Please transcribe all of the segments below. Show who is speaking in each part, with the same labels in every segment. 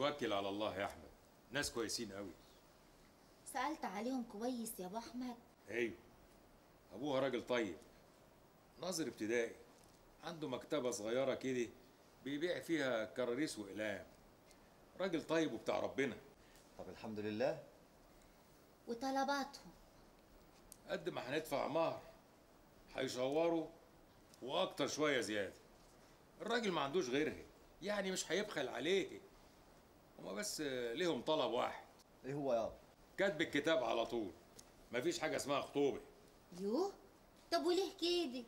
Speaker 1: توكل على الله يا احمد، ناس كويسين قوي.
Speaker 2: سألت عليهم كويس يا ابو احمد؟
Speaker 1: ايوه، ابوها راجل طيب، ناظر ابتدائي، عنده مكتبه صغيرة كده بيبيع فيها كراريس واقلام. راجل طيب وبتاع ربنا.
Speaker 3: طب الحمد لله.
Speaker 2: وطلباتهم؟
Speaker 1: قد ما هندفع مهر هيشوروا واكتر شوية زيادة. الراجل ما عندوش غيرها، يعني مش هيبخل عليه. هما بس ليهم طلب واحد.
Speaker 3: ايه هو يابا؟
Speaker 1: كاتب الكتاب على طول، مفيش حاجة اسمها خطوبه.
Speaker 2: يوه، طب وليه كده؟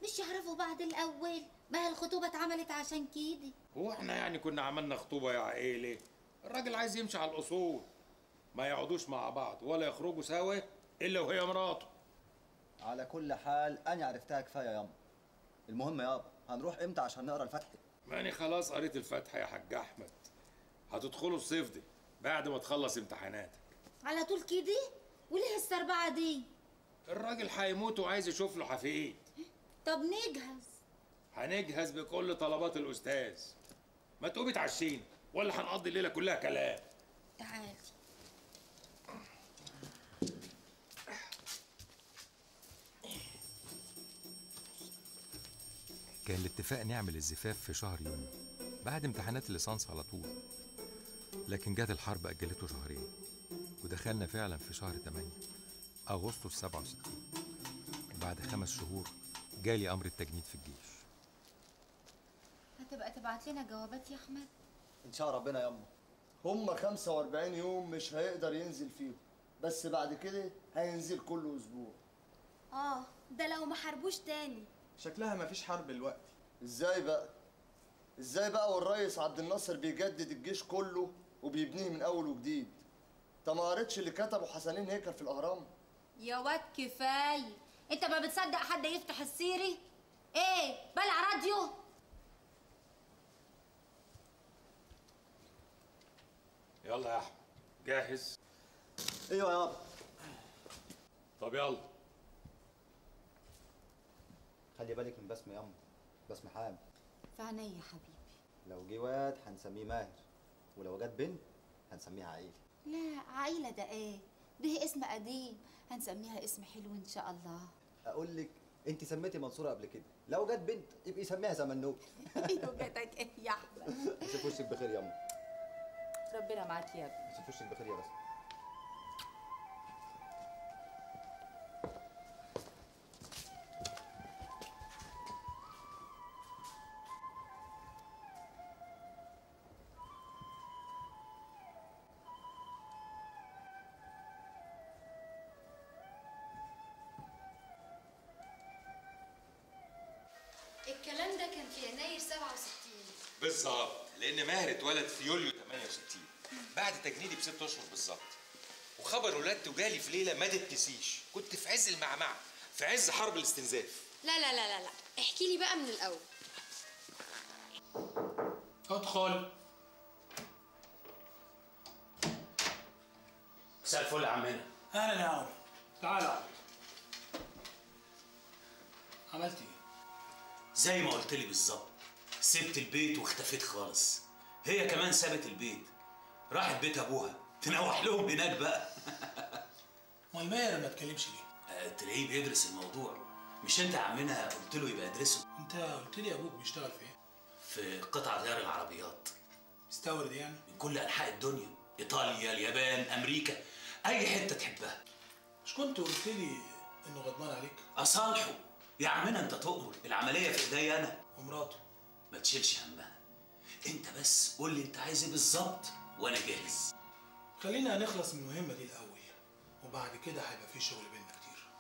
Speaker 2: مش يعرفوا بعض الاول؟ ما هالخطوبه اتعملت عشان كده.
Speaker 1: هو احنا يعني كنا عملنا خطوبه يا عائلة؟ الراجل عايز يمشي على الاصول، ما يقعدوش مع بعض ولا يخرجوا سوا الا وهي مراته.
Speaker 3: على كل حال انا عرفتها كفاية ياما. المهم يابا هنروح امتى عشان نقرا الفاتحة؟
Speaker 1: ماني خلاص قريت الفاتحة يا حاج احمد. هتدخلوا الصيف دي بعد ما تخلص امتحاناتك.
Speaker 2: على طول كده؟ وليه السربعه دي؟
Speaker 1: الراجل هيموت وعايز يشوف له حفيد.
Speaker 2: طب نجهز.
Speaker 1: هنجهز بكل طلبات الاستاذ. ما تقومي تعشينا ولا هنقضي الليلة كلها كلام.
Speaker 2: تعالي.
Speaker 1: كان الاتفاق نعمل الزفاف في شهر يونيو بعد امتحانات الليسانس على طول، لكن جت الحرب أجلته شهرين، ودخلنا فعلا في شهر 8 أغسطس 67. وبعد 5 شهور جالي أمر التجنيد في الجيش.
Speaker 2: هتبقى تبعت لنا جوابات يا أحمد؟
Speaker 3: إن شاء ربنا ياما.
Speaker 4: هما 45 يوم مش هيقدر ينزل فيهم، بس بعد كده هينزل كل أسبوع.
Speaker 5: آه ده لو ما حاربوش تاني.
Speaker 6: شكلها مفيش حرب دلوقتي.
Speaker 4: ازاي بقى؟ ازاي بقى والريس عبد الناصر بيجدد الجيش كله وبيبنيه من اول وجديد؟ انت ما قريتش اللي كتبه حسنين هيكل في الاهرام؟
Speaker 2: يا واد كفاية، انت ما بتصدق حد يفتح السيري؟ ايه بلع راديو؟
Speaker 1: يلا يا احمد، جاهز؟
Speaker 3: ايوه يابا.
Speaker 1: طب يلا.
Speaker 3: خلي بالك من بسمة ياما، بسمة حامل.
Speaker 2: في عينيا يا حبيبي.
Speaker 3: لو جه واد هنسميه ماهر، ولو جت بنت هنسميها عائلة.
Speaker 2: لا عائلة ده ايه؟ ده اسم قديم، هنسميها اسم حلو ان شاء الله.
Speaker 3: اقول لك انت سميتي منصورة قبل كده، لو جت بنت يبقي سميها زمنوك.
Speaker 2: ايوه جاتك ايه يا احمد؟
Speaker 3: اشوف وشك بخير ياما.
Speaker 2: ربنا معاك يا ابني.
Speaker 3: اشوف وشك بخير يا بسمة.
Speaker 5: الكلام ده كان في يناير 67
Speaker 1: بالظبط، لان ماهر اتولد في يوليو 68 بعد تجنيدي ب6 اشهر بالظبط. وخبر ولادته جالي في ليلة ما تتنسيش، كنت في عز المعمعة، في عز حرب الاستنزاف.
Speaker 5: لا لا لا لا لا، احكي لي بقى من الاول.
Speaker 7: ادخل.
Speaker 8: مساء الفل يا عمنا.
Speaker 7: اهلا يا عمر، تعال اقعد. عملت ايه؟
Speaker 8: زي ما قلت لي بالظبط، سبت البيت واختفيت خالص. هي كمان سابت البيت، راحت بيت ابوها تنوح لهم هناك بقى.
Speaker 7: امال ماهر ما اتكلمش ليه؟
Speaker 8: تلاقيه بيدرس الموضوع. مش انت يا عمنا قلت له يبقى ادرسه؟
Speaker 7: انت قلت لي ابوك بيشتغل في ايه؟
Speaker 8: في قطع غيار العربيات.
Speaker 7: مستورد يعني؟
Speaker 8: من كل انحاء الدنيا، ايطاليا، اليابان، امريكا، اي حتة تحبها.
Speaker 7: مش كنت قلت لي انه غضبان عليك؟
Speaker 8: اصالحه يا عمنا، انت تؤمر، العملية في ايديا انا.
Speaker 7: ومراته؟
Speaker 8: ما تشيلش همها، انت بس قول لي انت عايز ايه بالظبط وانا جاهز.
Speaker 7: خلينا نخلص من المهمة دي الاول، وبعد كده هيبقى في شغل بينا كتير.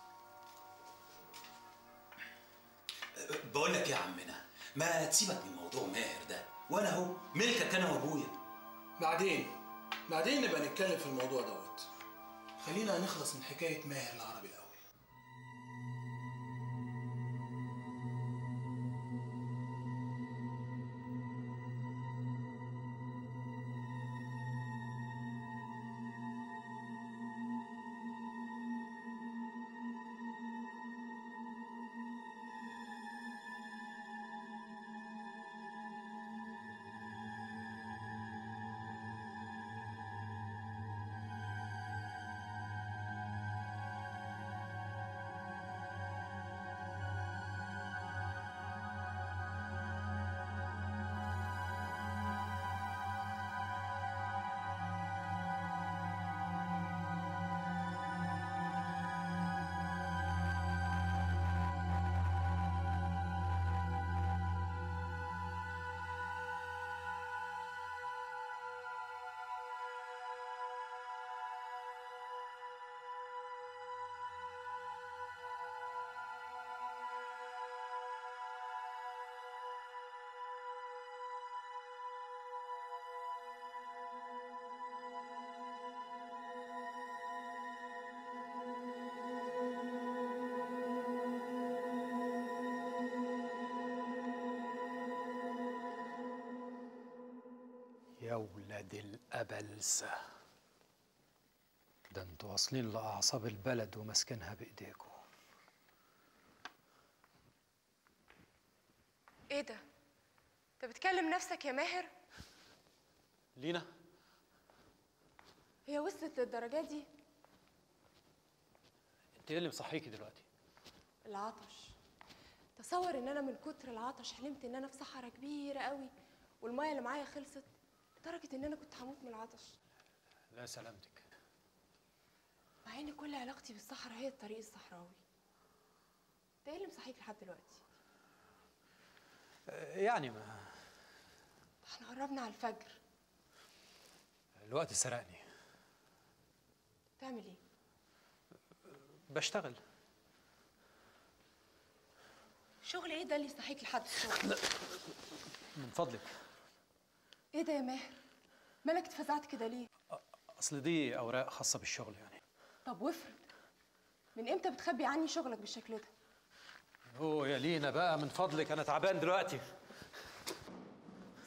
Speaker 8: بقول لك يا عمنا، ما تسيبك من موضوع ماهر ده، وانا اهو ملكك انا وابويا.
Speaker 7: بعدين نبقى نتكلم في الموضوع دوت. خلينا نخلص من حكاية ماهر العربي الاول.
Speaker 9: يا ولاد الأبلسة، ده انتوا واصلين لأعصاب البلد وماسكينها بإيديكم.
Speaker 10: ايه ده؟ انت بتكلم نفسك يا ماهر؟
Speaker 9: لينا،
Speaker 10: هي وصلت للدرجة دي؟
Speaker 9: انت ايه اللي مصحيكي دلوقتي؟
Speaker 10: العطش. تصور ان انا من كتر العطش حلمت ان انا في صحراء كبيرة قوي والمية اللي معايا خلصت، لدرجة ان انا كنت هموت من العطش.
Speaker 9: لا سلامتك.
Speaker 10: مع ان كل علاقتي بالصحراء هي الطريق الصحراوي. انت ايه اللي مصحيك لحد دلوقتي؟
Speaker 9: يعني ما
Speaker 10: احنا قربنا على الفجر.
Speaker 9: الوقت سرقني.
Speaker 10: بتعمل ايه؟
Speaker 9: بشتغل.
Speaker 10: شغل ايه ده اللي يصحيك لحد الصبح؟
Speaker 9: لا من فضلك.
Speaker 10: ايه ده يا ماهر؟ مالك اتفزعت كده ليه؟
Speaker 9: اصل دي اوراق خاصة بالشغل يعني.
Speaker 10: طب وافرض، من امتى بتخبي عني شغلك بالشكل ده؟
Speaker 9: اوه يا لينا بقى من فضلك، انا تعبان دلوقتي.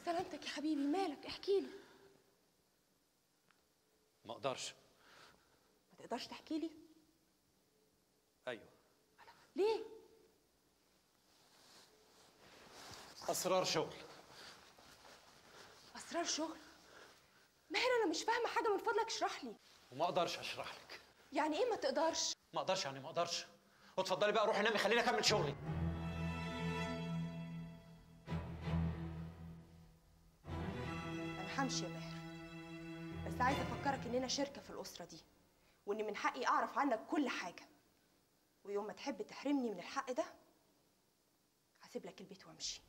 Speaker 10: سلامتك يا حبيبي، مالك؟ احكي لي.
Speaker 9: ما اقدرش.
Speaker 10: ما تقدرش تحكي لي؟
Speaker 9: ايوه.
Speaker 10: ليه؟
Speaker 9: اسرار شغل.
Speaker 10: اسرار شغل؟ ماهر انا مش فاهمه حاجة، من فضلك اشرح لي.
Speaker 9: وما اقدرش اشرح لك.
Speaker 10: يعني ايه ما تقدرش؟
Speaker 9: ما اقدرش يعني ما اقدرش. واتفضلي بقى روحي نامي، خليني اكمل شغلي.
Speaker 10: انا همشي يا ماهر، بس عايزه افكرك اننا شركة في الاسرة دي، وان من حقي اعرف عنك كل حاجة، ويوم ما تحب تحرمني من الحق ده هسيب لك البيت وامشي.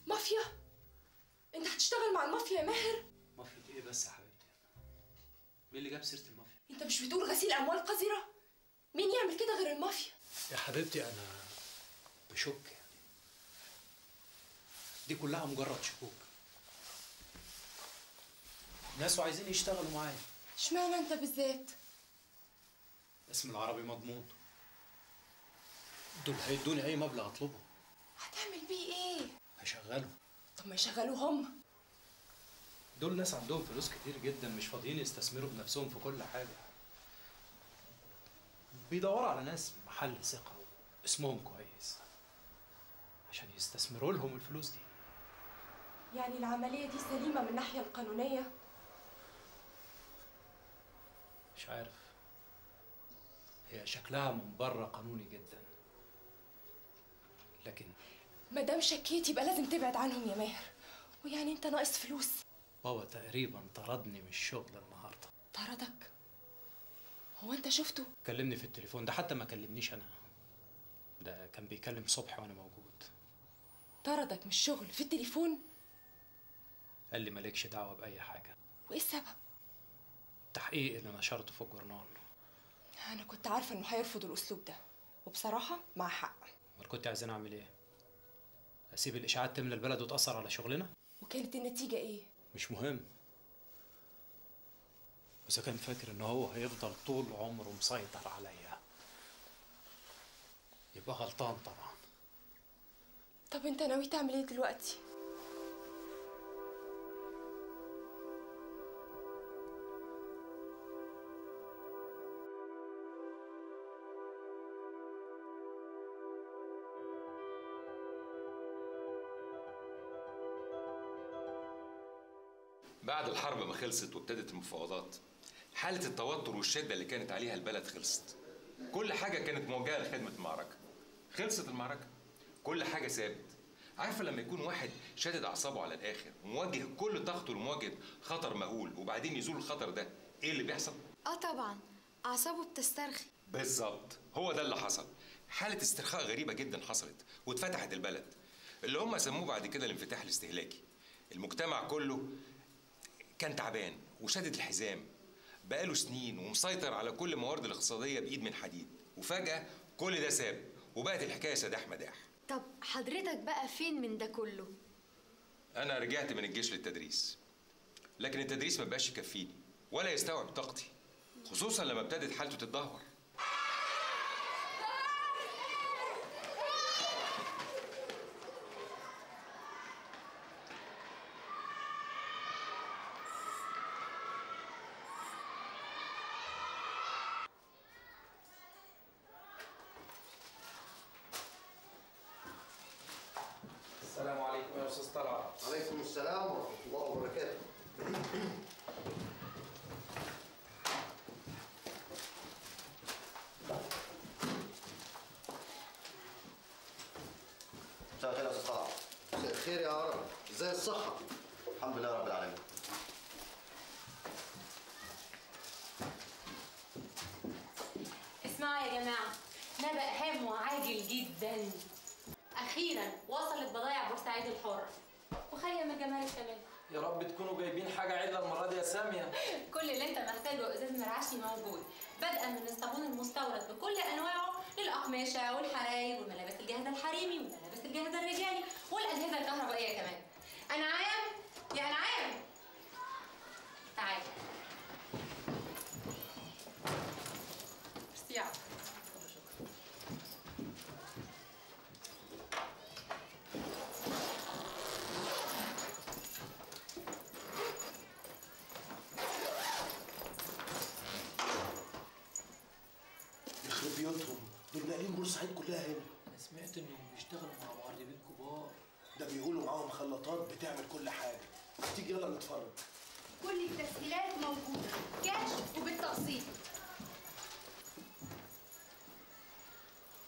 Speaker 10: مافيا؟ انت هتشتغل مع المافيا يا ماهر؟
Speaker 9: مافيا ايه بس يا حبيبتي؟ مين اللي جاب سيرة المافيا؟
Speaker 10: انت مش بتقول غسيل اموال قذرة؟ مين يعمل كده غير المافيا؟
Speaker 9: يا حبيبتي انا بشك يعني، دي كلها مجرد شكوك. ناس وعايزين يشتغلوا معايا.
Speaker 10: اشمعنى انت بالذات؟
Speaker 9: اسم العربي مضمون. دول هيدوني اي مبلغ اطلبه.
Speaker 10: هتعمل بيه ايه؟
Speaker 9: هشغله.
Speaker 10: طب ما يشغلوه هم.
Speaker 9: دول ناس عندهم فلوس كتير جدا، مش فاضيين يستثمروا بنفسهم في كل حاجة. بيدوروا على ناس محل ثقة واسمهم كويس عشان يستثمروا لهم الفلوس دي.
Speaker 10: يعني العملية دي سليمة من الناحية القانونية؟
Speaker 9: مش عارف، هي شكلها من بره قانوني جدا، لكن
Speaker 10: ما دام شكيت يبقى لازم تبعد عنهم يا ماهر. ويعني انت ناقص فلوس؟
Speaker 9: بابا تقريبا طردني من الشغل النهارده.
Speaker 10: طردك؟ هو انت شفته؟
Speaker 9: كلمني في التليفون، ده حتى ما كلمنيش انا، ده كان بيكلم صبحي وانا موجود.
Speaker 10: طردك من الشغل في التليفون؟
Speaker 9: قال لي مالكش دعوه باي حاجة.
Speaker 10: وايه السبب؟
Speaker 9: التحقيق اللي نشرته في الجورنال.
Speaker 10: انا كنت عارفه انه هيرفض الاسلوب ده، وبصراحة مع حق.
Speaker 9: امال كنت عايزين اعمل ايه؟ اسيب الاشاعات تملى البلد وتاثر على شغلنا؟
Speaker 10: وكانت النتيجة ايه؟
Speaker 9: مش مهم. بس كان فاكر ان هو هيفضل طول عمره مسيطر عليا، يبقى غلطان طبعا.
Speaker 10: طب انت ناوي تعمل ايه دلوقتي؟
Speaker 1: بعد الحرب ما خلصت وابتدت المفاوضات، حالة التوتر والشدة اللي كانت عليها البلد خلصت. كل حاجة كانت موجهة لخدمة المعركة. خلصت المعركة، كل حاجة ثابت. عارفة لما يكون واحد شادد أعصابه على الآخر وموجه كل طاقته لمواجهة خطر مهول، وبعدين يزول الخطر ده، إيه اللي بيحصل؟
Speaker 5: آه طبعًا، أعصابه بتسترخي.
Speaker 1: بالظبط، هو ده اللي حصل. حالة استرخاء غريبة جدا حصلت واتفتحت البلد، اللي هم سموه بعد كده الانفتاح الاستهلاكي. المجتمع كله كان تعبان وشادد الحزام بقاله سنين ومسيطر على كل الموارد الاقتصادية بإيد من حديد، وفجأة كل ده ساب وبقت الحكاية سداح مداح.
Speaker 5: طب حضرتك بقى فين من ده كله؟
Speaker 1: أنا رجعت من الجيش للتدريس، لكن التدريس ما بقاش يكفيني ولا يستوعب طاقتي، خصوصا لما ابتدت حالته تتدهور.
Speaker 6: السلام عليكم يا استاذ طلعت.
Speaker 4: عليكم السلام ورحمة الله وبركاته.
Speaker 3: مساء الخير يا استاذ طلعت.
Speaker 4: مساء الخير يا عرب، ازاي الصحة؟
Speaker 3: الحمد لله رب العالمين.
Speaker 11: اسمعوا يا جماعة، نبأ هام وعاجل جدا. أخيراً وصلت بضايع بورسعيد الحرة وخالية من الجمارك كمان.
Speaker 6: يا رب تكونوا جايبين حاجة عدلة المرة دي يا سامية.
Speaker 11: كل اللي أنت محتاجه إزاز مرعشي موجود، بدءاً من الصابون المستورد بكل أنواعه للأقمشة والحراير والملابس الجاهزة الحريمي والملابس الجاهزة الرجالي والأجهزة الكهربائية كمان. أنعام يا أنعام، تعالي. ميرسي يا عم.
Speaker 7: يخرب بيوتهم، دول ناقلين بورسعيد كلها هنا.
Speaker 12: انا سمعت انهم بيشتغلوا مع مهربين كبار،
Speaker 7: ده بيقولوا معاهم خلاطات بتعمل كل حاجة. تيجي يلا نتفرج.
Speaker 5: كل التسهيلات موجودة، كاش وبالتقسيط.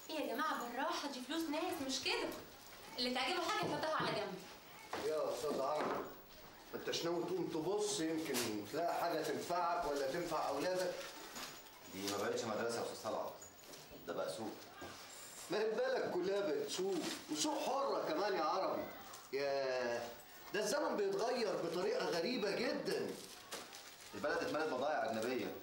Speaker 11: ايه يا جماعة بالراحة، دي فلوس ناس مش كده. اللي تعجبه حاجة يحطها على جنب.
Speaker 4: يا استاذ عرب، ما انتش ناوي تقوم تبص يمكن تلاقي حاجة تنفعك ولا تنفع اولادك؟
Speaker 3: دي ما بقتش مدرسه يا استاذ طلعت، ده بقى سوق.
Speaker 4: ما هي البلد كلها بقت سوق، وسوق حره كمان يا عربي. يا ده الزمن بيتغير بطريقة غريبة جدا.
Speaker 3: البلد اتملت بضايع اجنبية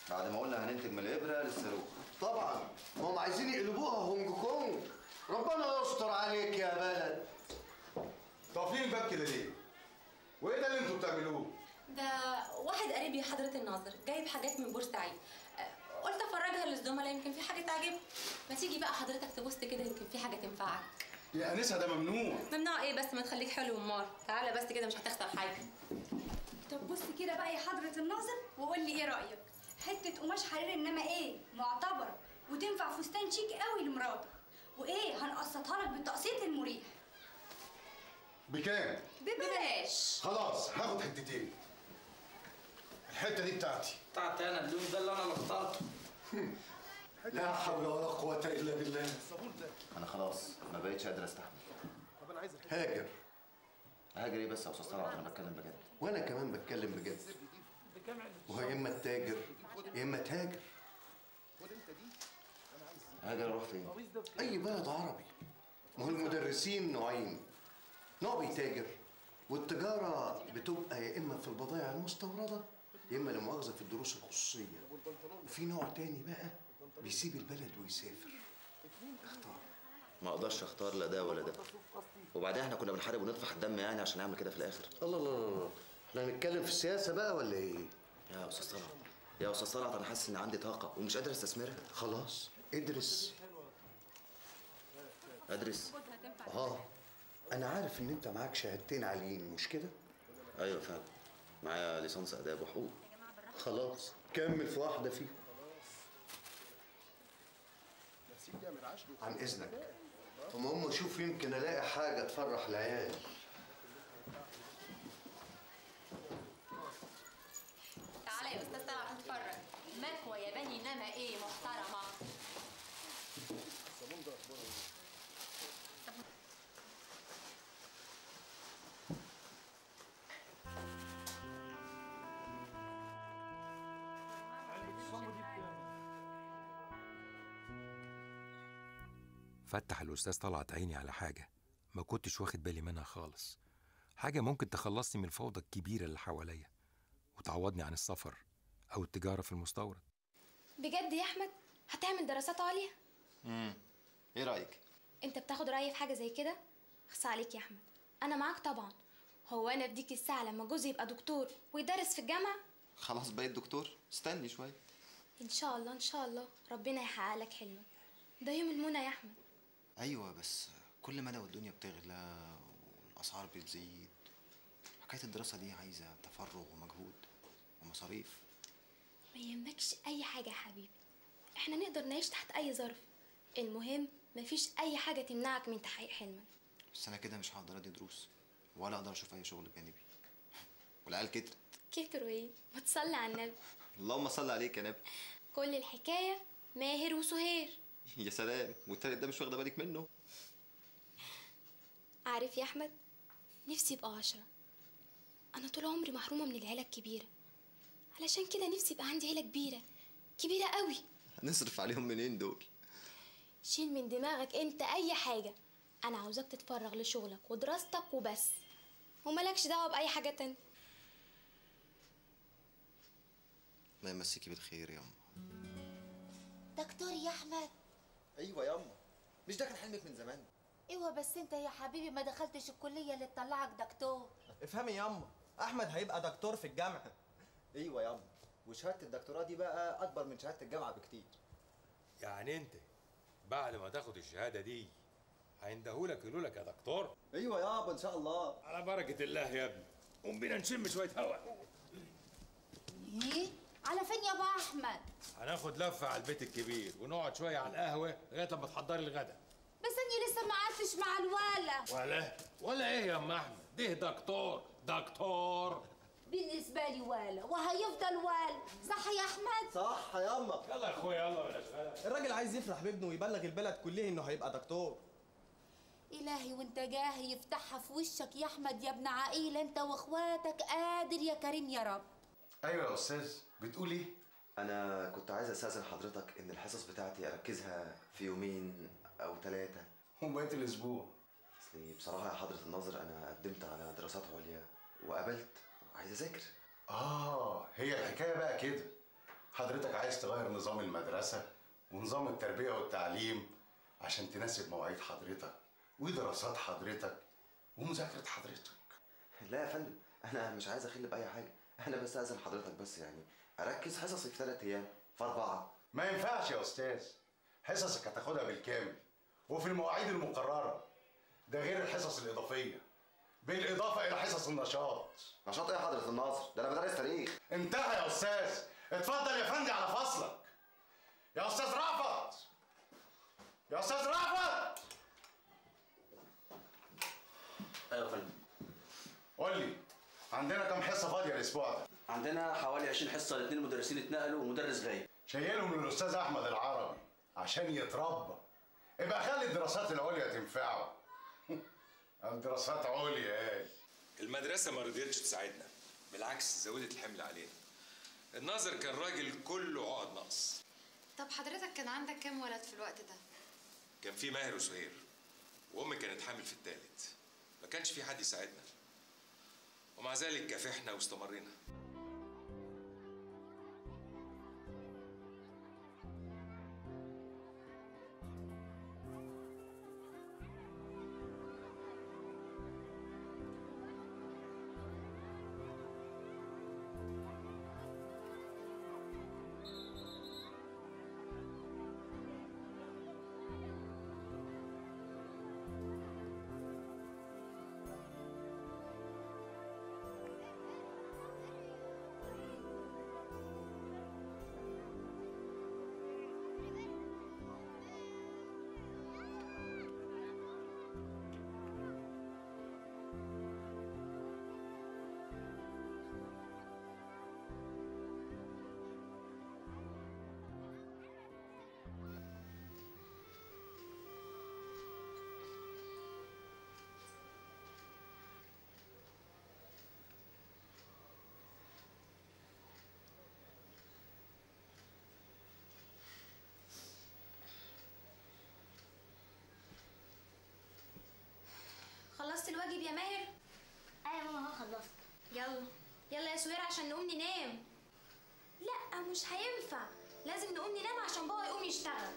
Speaker 3: بعد ما قلنا هننتج من الابره للصاروخ.
Speaker 4: طبعا ما هم عايزين يقلبوها هونج كونج. ربنا يستر عليك يا بلد.
Speaker 13: طافين الباب كده ليه؟ وايه ده اللي انتوا بتعملوه؟
Speaker 11: ده واحد قريبي حضرة الناظر جايب حاجات من بورسعيد، قلت افرجها للزملاء يمكن في حاجة تعجبك. ما تيجي بقى حضرتك تبص كده يمكن في حاجة تنفعك.
Speaker 13: يا انسه ده ممنوع.
Speaker 11: ممنوع ايه بس، ما تخليك حلو ومار. تعالى بس كده مش هتخسر حاجة.
Speaker 5: طب بص كده بقى يا حضرة الناظر وقول لي ايه رايك. حتة قماش حرير انما ايه معتبر، وتنفع فستان شيك قوي لمراتك، وايه هنقسطها لك بالتقسيط المريح.
Speaker 13: بكام؟
Speaker 5: ببلاش.
Speaker 13: خلاص هاخد حتتين. الحتة دي بتاعتي.
Speaker 6: بتاعتي انا، اللون ده اللي انا اللي اخترته.
Speaker 4: لا حول ولا قوة الا بالله.
Speaker 3: انا خلاص ما بقتش قادر استحمل.
Speaker 7: طب انا عايز
Speaker 4: هاجر.
Speaker 3: هاجر ايه بس يا استاذ طلعت، انا بتكلم بجد.
Speaker 4: وانا كمان بتكلم بجد. وهي يا اما تتاجر يا اما تهاجر.
Speaker 14: هاجر اروح فين؟
Speaker 13: اي بلد عربي. ما هو المدرسين نوعين، نوع بيتاجر، والتجارة بتبقى يا اما في البضائع المستورده يا اما لا مؤاخذة في الدروس الخصوصية، وفي نوع تاني بقى بيسيب البلد ويسافر. اختار.
Speaker 14: ما اقدرش اختار لا ده ولا ده. وبعدين احنا كنا بنحارب ونطفح الدم يعني عشان نعمل كده في الاخر.
Speaker 13: الله الله الله، احنا هنتكلم في السياسة بقى ولا ايه؟
Speaker 14: يا استاذ طلعت، يا استاذ طلعت، انا حاسس ان عندي طاقة ومش قادر استثمرها.
Speaker 13: خلاص ادرس.
Speaker 14: ادرس؟
Speaker 13: انا عارف ان انت معاك شهادتين عاليين مش كده؟
Speaker 14: ايوه فعلا، معايا ليسانس اداب وحقوق.
Speaker 13: خلاص كمل في واحدة فيهم. عن اذنك، المهم اشوف يمكن الاقي حاجة تفرح العيال.
Speaker 11: تعالى يا استاذ طلعت اتفرج. مكوى ياباني انما ايه محترمه.
Speaker 1: فتح الأستاذ طلعت عيني على حاجة ما كنتش واخد بالي منها خالص، حاجة ممكن تخلصني من الفوضى الكبيرة اللي حواليا وتعوضني عن السفر أو التجارة في المستورد.
Speaker 15: بجد يا أحمد هتعمل دراسات عليا؟
Speaker 14: إيه رأيك؟
Speaker 15: أنت بتاخد رأيي في حاجة زي كده؟ خص عليك يا أحمد، أنا معاك طبعا. هو أنا بديك الساعة لما جوزي يبقى دكتور ويدرس في الجامعة؟
Speaker 14: خلاص بقيت دكتور؟ استني شوية.
Speaker 15: إن شاء الله إن شاء الله ربنا يحقق لك حلمك. ده يوم المنى يا أحمد.
Speaker 14: ايوه بس كل مدى والدنيا بتغلى والاسعار بتزيد. حكاية الدراسة دي عايزه تفرغ ومجهود ومصاريف.
Speaker 15: ما يهمكش اي حاجة يا حبيبي، احنا نقدر نعيش تحت اي ظرف. المهم مفيش اي حاجة تمنعك من تحقيق حلمك.
Speaker 14: بس انا كده مش هقدر ادي دروس ولا اقدر اشوف اي شغل جانبي. والعيال كترت.
Speaker 15: كتروا ايه؟ ما تصلي على النبي.
Speaker 14: اللهم صل عليك يا نبي.
Speaker 15: كل الحكاية ماهر وسهير.
Speaker 14: يا سلام، والتالت ده مش واخده بالك منه؟
Speaker 15: عارف يا احمد، نفسي يبقى 10. انا طول عمري محرومة من العيلة الكبيرة، علشان كده نفسي يبقى عندي عيله كبيرة كبيرة قوي.
Speaker 14: هنصرف عليهم منين دول؟
Speaker 15: شيل من دماغك انت اي حاجة، انا عاوزاك تتفرغ لشغلك ودراستك وبس، ومالكش دعوه باي حاجة تانية.
Speaker 14: الله يمسكي بالخير يا أمه.
Speaker 2: دكتور يا احمد.
Speaker 14: ايوه يا أمه، مش ده كان حلمك من زمان؟
Speaker 2: ايوه بس انت يا حبيبي ما دخلتش الكلية اللي تطلعك دكتور.
Speaker 16: افهمي يا أمه، احمد هيبقى دكتور في الجامعة.
Speaker 3: ايوه يا أمه، وشهادة الدكتوراه دي بقى اكبر من شهادة الجامعة بكتير.
Speaker 1: يعني انت بعد ما تاخد الشهادة دي هيندهولك يقولوا لك يا دكتور؟
Speaker 3: ايوه يابا ان شاء الله.
Speaker 1: على بركة الله يا ابني، قوم بينا نشم شوية هوا.
Speaker 2: ايه؟ على فين يا ابو احمد؟
Speaker 1: هناخد لفه على البيت الكبير ونقعد شوية على القهوة لغاية لما تحضري الغدا.
Speaker 2: بس اني لسه ما قعدتش مع الولا.
Speaker 1: ولا ايه يا ام احمد؟ ده دكتور دكتور
Speaker 2: بالنسبة لي، ولا وهيفضل ولا. صح يا احمد؟
Speaker 3: صح يا اما.
Speaker 1: يلا يا اخويا يلا بلاش غلا.
Speaker 16: الراجل عايز يفرح بابنه ويبلغ البلد كلها انه هيبقى دكتور.
Speaker 2: إلهي وانت جاهي يفتحها في وشك يا احمد يا ابن عقيل، انت واخواتك. قادر يا كريم يا رب.
Speaker 13: ايوه يا استاذ، بتقول ايه؟
Speaker 14: انا كنت عايز استاذن حضرتك ان الحصص بتاعتي اركزها في يومين او 3
Speaker 13: وبقية الاسبوع.
Speaker 14: اصلي بصراحة يا حضره الناظر انا قدمت على دراسات عليا وقبلت وعايز اذاكر.
Speaker 13: هي الحكاية بقى كده. حضرتك عايز تغير نظام المدرسة ونظام التربية والتعليم عشان تناسب مواعيد حضرتك ودراسات حضرتك ومذاكره حضرتك.
Speaker 14: لا يا فندم، انا مش عايز اخل باي حاجة، انا بس اذن حضرتك بس يعني اركز حصصي في 3 ايام في 4.
Speaker 13: ما ينفعش يا استاذ، حصصك هتاخدها بالكامل وفي المواعيد المقررة، ده غير الحصص الاضافية، بالاضافة الى حصص النشاط.
Speaker 14: نشاط ايه يا حضره الناظر؟ ده انا بدرس تاريخ.
Speaker 13: انتهى يا استاذ، اتفضل يا فندي على فصلك. يا استاذ رأفت، يا استاذ رأفت.
Speaker 6: ايوه يا فندم.
Speaker 13: قول لي، عندنا كم حصة فاضية الاسبوع ده؟
Speaker 6: عندنا حوالي 20 حصة، ل2 مدرسين اتنقلوا ومدرس غايب.
Speaker 13: شايلهم للاستاذ احمد العربي عشان يتربى. ابقى خلي الدراسات العليا تنفعه. الدراسات عليا ايه؟
Speaker 1: المدرسة ما رضيتش تساعدنا، بالعكس زودت الحمل علينا. الناظر كان راجل كله عقد نقص.
Speaker 17: طب حضرتك كان عندك كام ولد في الوقت ده؟
Speaker 1: كان في ماهر وسهير، وامي كانت حامل في الثالث، ما كانش في حد يساعدنا، ومع ذلك كافحنا واستمرينا.
Speaker 15: خلصت الواجب يا ماهر؟
Speaker 18: ايوه يا ماما خلصت.
Speaker 15: يلا يلا يا سهير عشان نقوم ننام. لا مش هينفع، لازم نقوم ننام عشان بابا يقوم يشتغل.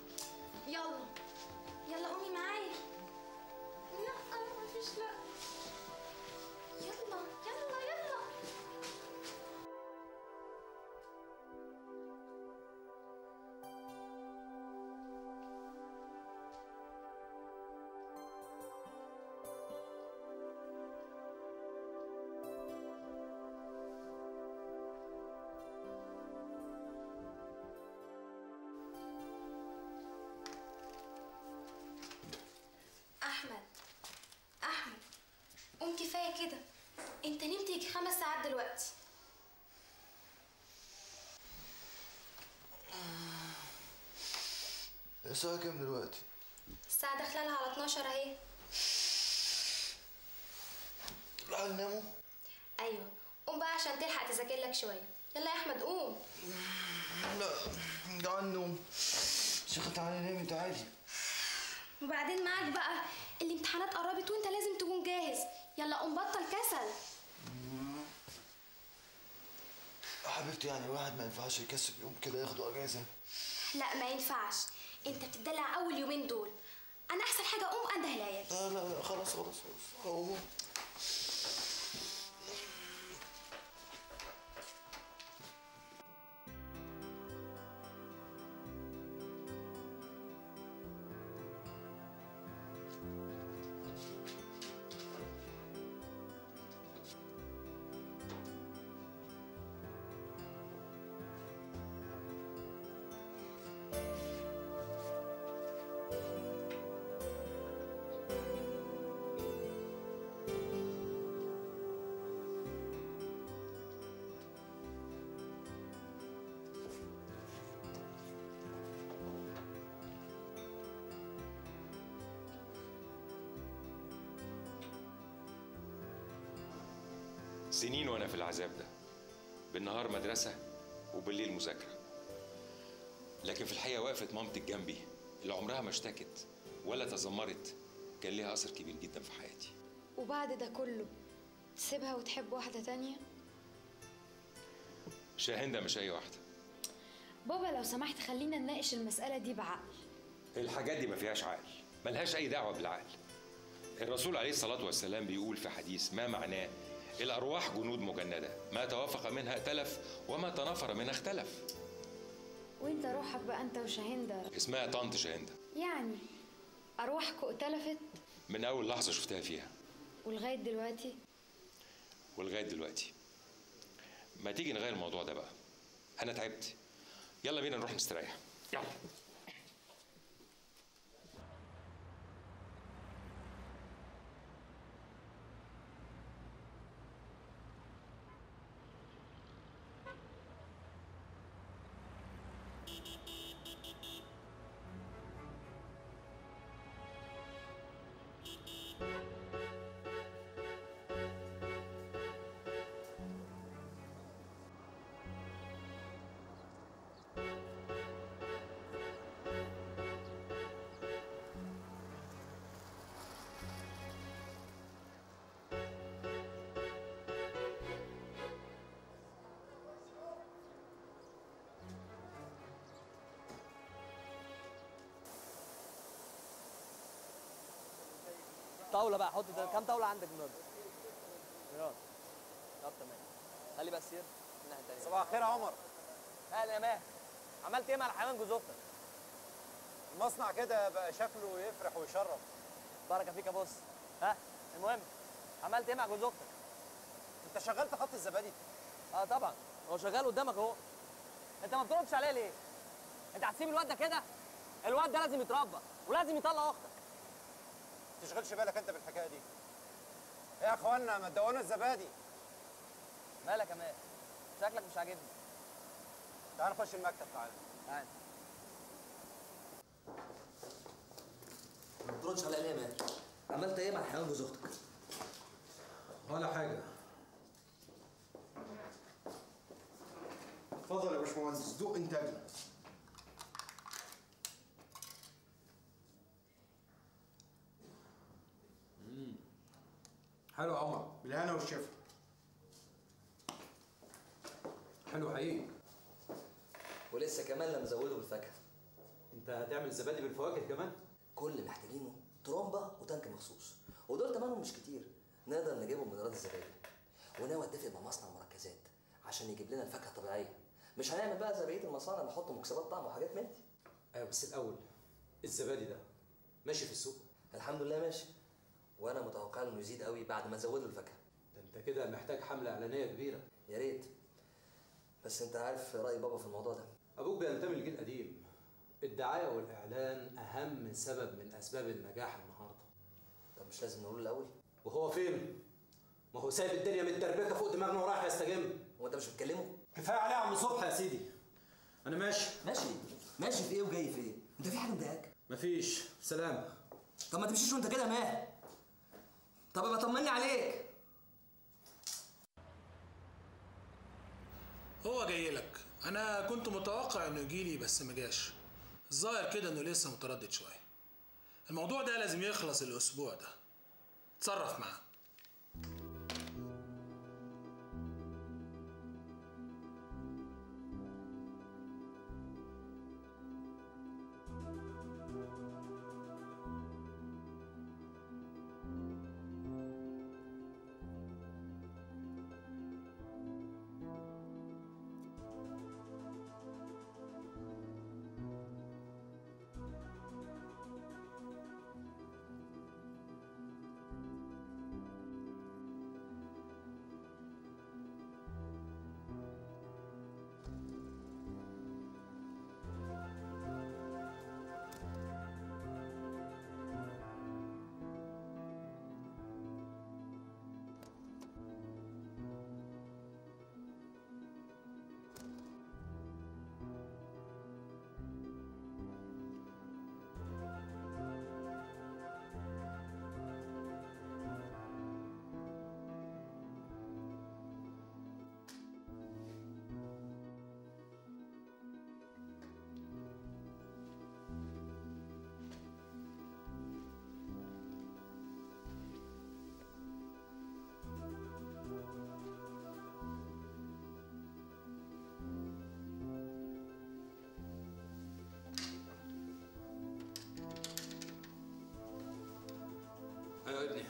Speaker 15: يلا يلا قومي معايا. لا مفيش لا. يلا يلا يلا. احمد احمد قوم، كفاية كده، انت نمت يجي 5 ساعات دلوقتي.
Speaker 14: الساعة كام دلوقتي؟
Speaker 15: الساعة داخله لها على 12 اهي.
Speaker 14: تعالى ناموا؟
Speaker 15: ايوه قوم بقى عشان تلحق تذاكر لك شوية. يلا يا احمد قوم.
Speaker 14: لا جعان نوم. شيخة تعالي نامي تعالي.
Speaker 15: وبعدين معاك بقى الامتحانات قربت وانت لازم تكون جاهز. يلا قوم بطل كسل.
Speaker 14: حبيبتي يعني الواحد ما ينفعش يكسل يوم كده ياخده اجازه؟
Speaker 15: لا ما ينفعش، انت بتدلع اول يومين دول. انا احسن حاجة اقوم انده العيال.
Speaker 14: لا لا لا خلاص خلاص خلاص اقوم.
Speaker 1: سنين وانا في العذاب ده، بالنهار مدرسه وبالليل مذاكرة. لكن في الحقيقة وقفت مامتك جنبي اللي عمرها ما اشتكت ولا تذمرت، كان ليها اثر كبير جدا في حياتي.
Speaker 17: وبعد ده كله تسيبها وتحب واحدة تانية؟
Speaker 1: شاهندة مش اي واحدة.
Speaker 17: بابا لو سمحت خلينا نناقش المسالة دي بعقل.
Speaker 1: الحاجات دي ما فيهاش عقل، ملهاش اي دعوه بالعقل. الرسول عليه الصلاة والسلام بيقول في حديث ما معناه: الأرواح جنود مجندة، ما توافق منها ائتلف وما تنافر منها اختلف.
Speaker 17: وانت روحك بقى انت وشاهندة
Speaker 1: اسمها طنط شاهندة،
Speaker 17: يعني أرواحكوا ائتلفت
Speaker 1: من أول لحظة شفتها فيها
Speaker 17: ولغاية دلوقتي.
Speaker 1: ولغاية دلوقتي. ما تيجي نغير الموضوع ده بقى، أنا تعبت. يلا بينا نروح نستريح. يلا.
Speaker 12: طاولة بقى، حط ده. كام طاولة عندك النهارده؟ يلا. طب تمام. خلي بقى السير الناحية التانية.
Speaker 16: صباح الخير يا عمر.
Speaker 12: اهلا يا ماهر. عملت ايه مع الحيوان جوز اختك؟
Speaker 16: المصنع كده بقى شكله يفرح ويشرف.
Speaker 12: بركة فيك يا بص. ها المهم عملت ايه مع جوز اختك؟
Speaker 16: انت شغلت خط الزبادي؟
Speaker 12: اه طبعا، هو شغال قدامك اهو. انت ما بتردش عليه ليه؟ انت هتسيب الواد ده كده؟ الواد ده لازم يتربى ولازم يطلع اختك.
Speaker 16: ما تشغلش بالك انت بالحكاية دي. ايه يا اخوانا ما تدوقونا الزبادي.
Speaker 12: مالك يا ماهر؟ شكلك مش عاجبني.
Speaker 16: تعال نخش المكتب. تعال
Speaker 12: تعال.
Speaker 6: ما بتردش عليا ليه يا ماهر؟ عملت ايه مع الحيوان جوز اختك؟
Speaker 9: ولا حاجة.
Speaker 13: اتفضل يا باشمهندس، دوق انتاجنا.
Speaker 9: حلو يا عمر.
Speaker 13: بالهنا والشفا.
Speaker 9: حلو حقيقي.
Speaker 6: ولسه كمان لما زوده بالفاكهه.
Speaker 9: انت هتعمل زبادي بالفواكه كمان؟
Speaker 6: كل اللي محتاجينه ترومبه وتانك مخصوص، ودول تمنهم مش كتير، نقدر نجيبهم من ايراد الزبادي. وناوي اتفق مع مصنع مركزات عشان يجيب لنا الفاكهة طبيعية، مش هنعمل بقى زي بقية المصانع نحط مكسبات طعم وحاجات من دي.
Speaker 9: ايوه بس الاول الزبادي ده ماشي في السوق؟
Speaker 6: الحمد لله ماشي، وانا متوقع له انه يزيد قوي بعد ما نزود له الفاكهة.
Speaker 9: ده انت كده محتاج حمله اعلانية كبيرة.
Speaker 6: يا ريت، بس انت عارف راي بابا في الموضوع ده.
Speaker 9: ابوك بينتمي لجيل قديم. الدعاية والاعلان اهم سبب من اسباب النجاح النهارده.
Speaker 6: طب مش لازم نقول الاول؟
Speaker 9: وهو فين؟ ما هو سايب الدنيا متدربكه فوق دماغنا ورايح يستجم.
Speaker 6: هو انت مش بتكلمه؟
Speaker 9: كفاية عليه يا عم صبحي يا سيدي. انا ماشي.
Speaker 6: ماشي ماشي في ايه وجاي في ايه؟ انت في حاجة مضايقاك؟
Speaker 9: مفيش. سلام.
Speaker 6: طب ما تمشيش وانت كده يا ماهر. طب ابقى طمني عليك.
Speaker 7: هو جاي لك. انا كنت متوقع انه يجي لي بس ما جاش. الظاهر كده انه لسه متردد شوية. الموضوع ده لازم يخلص الاسبوع ده. اتصرف معاه.
Speaker 9: ايوه يا ابني،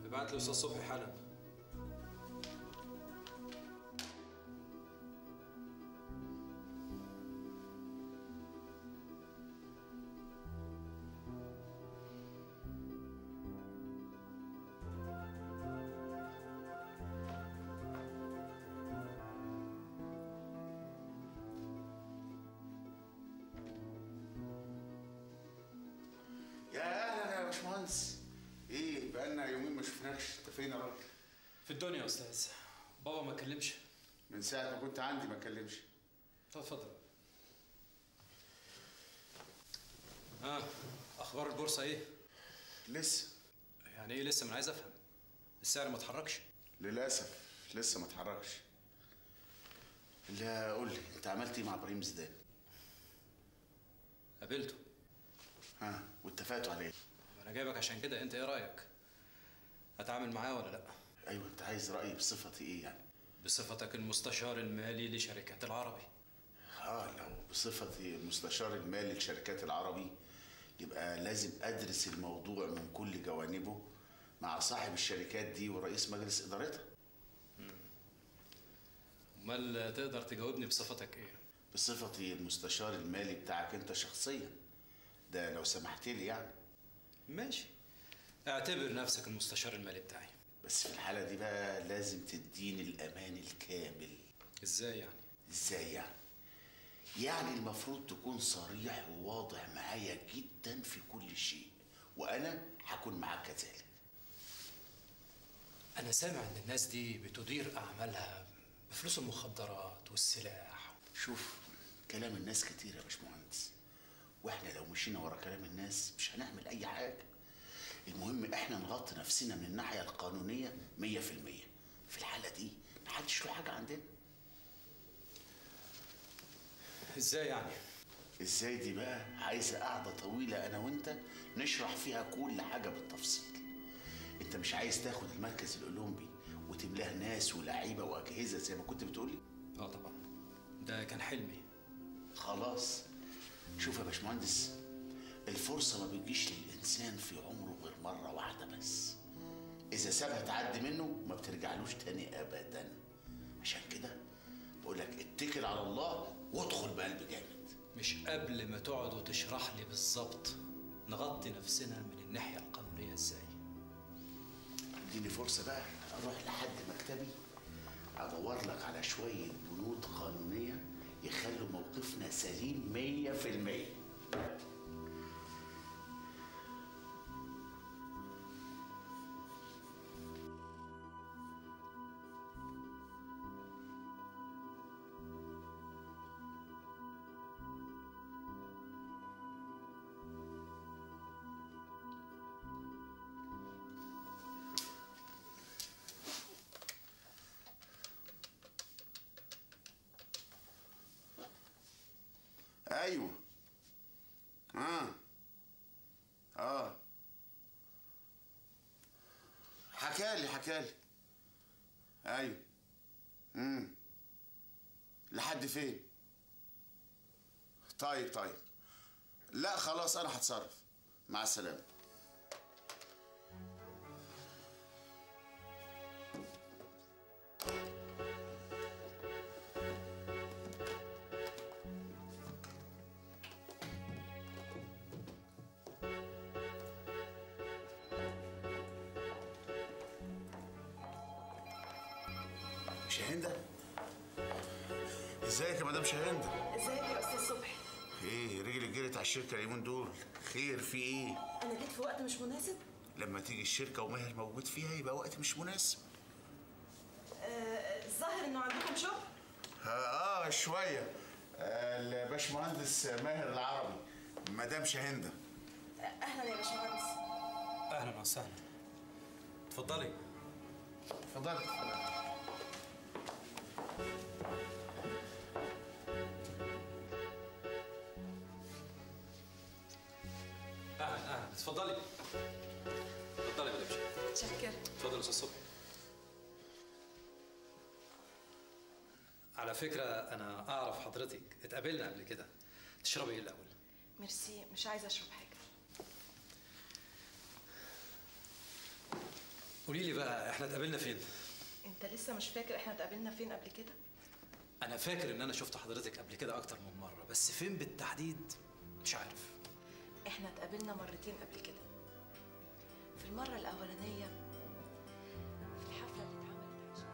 Speaker 9: ابعت لي استاذ صبحي حالا.
Speaker 19: يا اهلا يا باشمهندس. ايه بقالنا يومين ما شفناكش، انت فين يا راجل؟
Speaker 9: في الدنيا يا استاذ. بابا ما اتكلمش
Speaker 19: من ساعة ما كنت عندي ما اتكلمش.
Speaker 9: طب اتفضل. اخبار البورصة ايه؟
Speaker 19: لسه.
Speaker 9: يعني ايه لسه؟ ما انا عايز افهم. السعر ما اتحركش؟
Speaker 19: للاسف لسه ما اتحركش. لا قول لي انت عملت ايه مع ابراهيم زيدان؟
Speaker 9: قابلته.
Speaker 19: ها واتفقتوا على ايه؟
Speaker 9: انا جايبك عشان كده، انت ايه رايك؟ هتعامل معاه ولا لا؟
Speaker 19: ايوه انت عايز رايي بصفتي ايه يعني؟
Speaker 9: بصفتك المستشار المالي لشركات العربي.
Speaker 19: لو بصفتي المستشار المالي لشركات العربي يبقى لازم ادرس الموضوع من كل جوانبه مع صاحب الشركات دي ورئيس مجلس ادارتها.
Speaker 9: امال تقدر تجاوبني بصفتك ايه؟
Speaker 19: بصفتي المستشار المالي بتاعك انت شخصيا، ده لو سمحت لي يعني.
Speaker 9: ماشي، اعتبر نفسك المستشار المالي بتاعي.
Speaker 19: بس في الحالة دي بقى لازم تديني الأمان الكامل.
Speaker 9: ازاي يعني؟
Speaker 19: ازاي يعني؟ يعني المفروض تكون صريح وواضح معايا جدا في كل شيء، وأنا هكون معاك كذلك.
Speaker 9: أنا سامع إن الناس دي بتدير أعمالها بفلوس المخدرات والسلاح.
Speaker 19: شوف، كلام الناس كتير يا باشمهندس، واحنا لو مشينا ورا كلام الناس مش هنعمل أي حاجة. المهم احنا نغطي نفسنا من الناحية القانونية 100%. في الحالة دي محدش له حاجة عندنا.
Speaker 9: ازاي يعني؟
Speaker 19: ازاي دي بقى عايزة قعدة طويلة أنا وأنت نشرح فيها كل حاجة بالتفصيل. أنت مش عايز تاخد المركز الأولمبي وتملاه ناس ولاعيبة وأجهزة زي ما كنت بتقولي؟
Speaker 9: اه طبعا، ده كان حلمي.
Speaker 19: خلاص، شوف يا باشمهندس، الفرصة ما بتجيش للإنسان في عمره غير مرة واحدة بس. إذا سابها تعدي منه ما بترجعلوش تاني أبدا. عشان كده بقولك اتكل على الله وادخل بقلب جامد.
Speaker 9: مش قبل ما تقعد وتشرح لي بالظبط نغطي نفسنا من الناحية القانونية ازاي.
Speaker 19: اديني فرصة بقى أروح لحد مكتبي أدور لك على شوية بنود قانونية يخلوا موقفنا سليم 100%. ايوه. حكالي. ايوه. لحد فين؟ طيب. لا خلاص انا هتصرف. مع السلامة. شاهندة؟ ازيك يا مدام شاهندة؟
Speaker 10: ازيك يا استاذ صبحي؟
Speaker 19: ايه رجلك جرت على الشركة اليومين دول؟ خير في ايه؟
Speaker 10: أنا جيت في وقت مش مناسب؟
Speaker 19: لما تيجي الشركة وماهر موجود فيها يبقى وقت مش مناسب.
Speaker 10: الظاهر إنه عندكم شغل؟
Speaker 19: شوية. الباشمهندس ماهر العربي، مدام شاهندة.
Speaker 10: أهلا يا باشمهندس.
Speaker 9: أهلا وسهلا. اتفضلي.
Speaker 19: اتفضلي.
Speaker 9: اهلا، اتفضلي. اتفضلي يا مدام شاهندة.
Speaker 10: متشكرة.
Speaker 9: اتفضل يا استاذ صبحي. على فكرة أنا أعرف حضرتك، اتقابلنا قبل كده. تشربي إيه الأول؟
Speaker 10: ميرسي، مش عايزة أشرب حاجة.
Speaker 9: قولي لي بقى، إحنا اتقابلنا فين؟
Speaker 10: أنت لسه مش فاكر إحنا اتقابلنا فين قبل كده؟
Speaker 9: أنا فاكر إن أنا شفت حضرتك قبل كده أكتر من مرة، بس فين بالتحديد مش عارف.
Speaker 10: إحنا اتقابلنا مرتين قبل كده. في المرة الأولانية في الحفلة اللي اتعملت عشان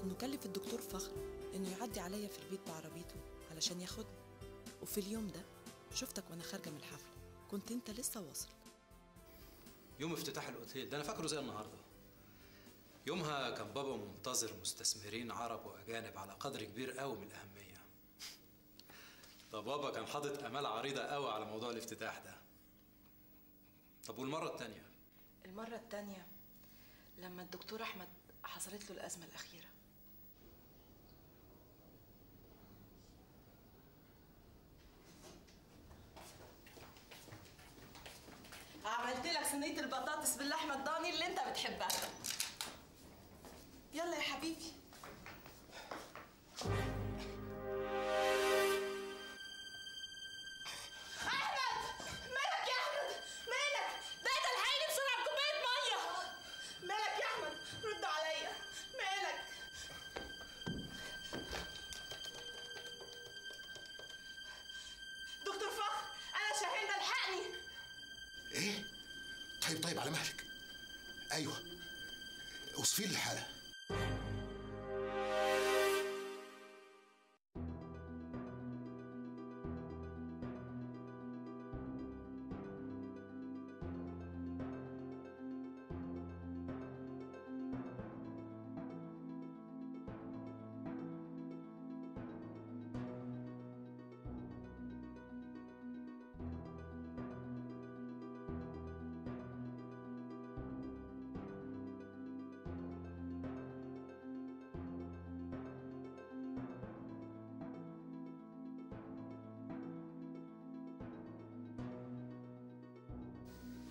Speaker 20: إنه كلف الدكتور فخر إنه يعدي عليا في البيت بعربيته علشان ياخدني. وفي اليوم ده شفتك وأنا خارجة من الحفلة، كنت أنت لسه واصل.
Speaker 9: يوم افتتاح الأوتيل ده أنا فاكره زي النهاردة. يومها كان بابا منتظر مستثمرين عرب وأجانب على قدر كبير قوي من الأهمية. ده بابا كان حاطط آمال عريضة قوي على موضوع الافتتاح ده. طب والمرة التانية؟
Speaker 20: المرة التانية لما الدكتور أحمد حصلت له الأزمة الأخيرة.
Speaker 21: عملت لك صينية البطاطس باللحمة الضاني اللي أنت بتحبها. يلا يا حبيبي.
Speaker 22: أحمد، مالك يا أحمد؟ مالك؟ ده أنت الحقيني بسرعة بكوباية مية. مالك يا أحمد؟ رد عليا، مالك؟ دكتور فخر، أنا شاهين، الحقني.
Speaker 13: إيه؟ طيب على مهلك. أيوه، اوصفي لي الحالة.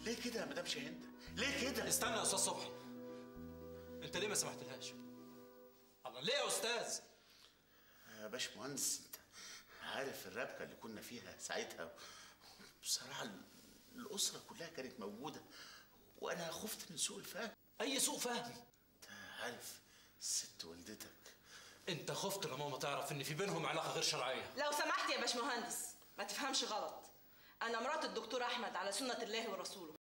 Speaker 19: ليه كده يا مدام شاهندة؟ ليه كده؟
Speaker 9: استنى يا استاذ صبحي، انت ليه ما سمحتلهاش؟ الله، ليه يا استاذ؟
Speaker 19: يا باشمهندس انت عارف الربكه اللي كنا فيها ساعتها، بصراحة الاسرة كلها كانت موجودة وانا خفت من سوء الفهم.
Speaker 9: اي سوء فهم؟
Speaker 19: انت عارف الست والدتك.
Speaker 9: انت خفت لما ماما تعرف ان في بينهم علاقة غير شرعية.
Speaker 21: لو سمحت يا باشمهندس ما تفهمش غلط، أنا مرات الدكتور أحمد على سنة الله ورسوله.